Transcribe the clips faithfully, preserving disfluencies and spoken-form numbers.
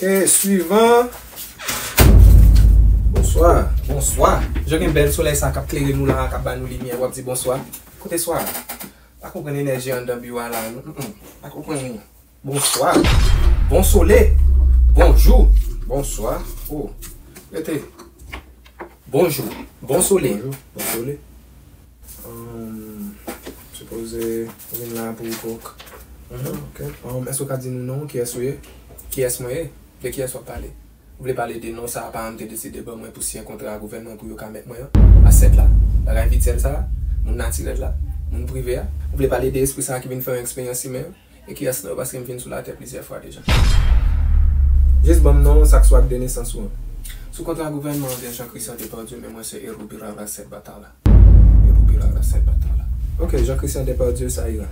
E swivan. Bonswa. Bonswa. Jan gen bèl solèy sa k ap klere nou la, k ap ba nou limyè, w ap di bonswa. Kote swa a? Pa konprann enèji anndan biwo a la, non. Mm, mm. Pa konprann. Bonswa. Bonsole. Bonjou. Bonswa. Oh. Rete. Bonjou. Bonsole. Bonjou. Bonsole. Um, sipoze ou vin la pou ou pok. Mhm. Ok. Um, èske w ka di nou non w? Kiyès ou ye? Kiyès mwen ye? De kiyès w ap pale? Ou vle pale de non sa paran m te deside ban mwen pou siyen kontra a gouvènman pou yo ka mèt mwen an? Asèt la, bagay vityèl sa a, moun natirèl la, moun prive a. Ou vle pale de espri sa a ki vin fè yon eksperyans imen an? E kiyès non yo, paske m vin sou latè plizyè fwa deja. Jis ban m non w, sa k sou ak de nesans ou an. Sou kontra gouvènman an gen Jean Christian Depardieu, men mwen se Erubira Rasset Batala. Erubira Rasset Batala. Ok, Jean Christian Depardieu, sa ira.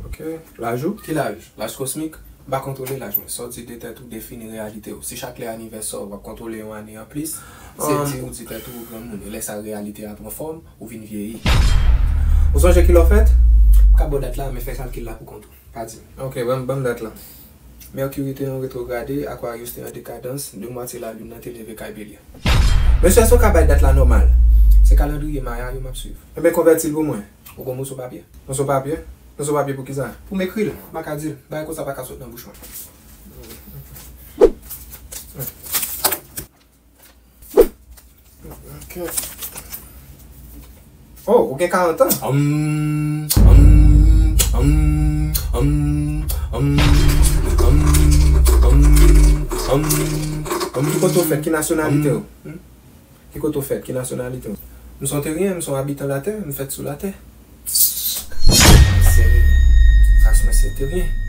Ok, laj ou? Ki laj? Laj kosmik? M pa kontwole laj mwen. Sa w di de tèt ou defini reyalite w. Si chak lè anivèsè w, w ap kontwole yon ane anplis, se di ou di tèt ou ou granmoun. E lè sa reyalite a pran fòm, ou vin vyeyi. Ou sonje kilè w fèt? M ka ba w dat la, men fè kalkil la pou kont ou. Pa di m. Ok, ban m, ban m dat la. Mèkiri te an retwograde, Aquarius te an dekadans, de mwatye lalin nan te leve kay Belye. Mesye, èske w ka bay dat la nòmal? Se kalandriye Maya yo m ap swiv. Enben, konvèti l pou mwen. Ou gon moso papye? Moso papye? Moso papye pou kisa? Pou m ekri l, m pa ka di l. Bagay konsa pa ka sot nan bouch mwen. Ok. Oh, ou gen karant an? Hum, hum, hum, hum, hum, hum, hum, hum, hum, hum. Ki kote w fèt? Ki nasyonalite w? Hmm? Ki kote w fèt? Ki nasyonalite w? M se yon teryen, m se yon abitan latè, m fèt sou latè. M se, ras mwen se teryen.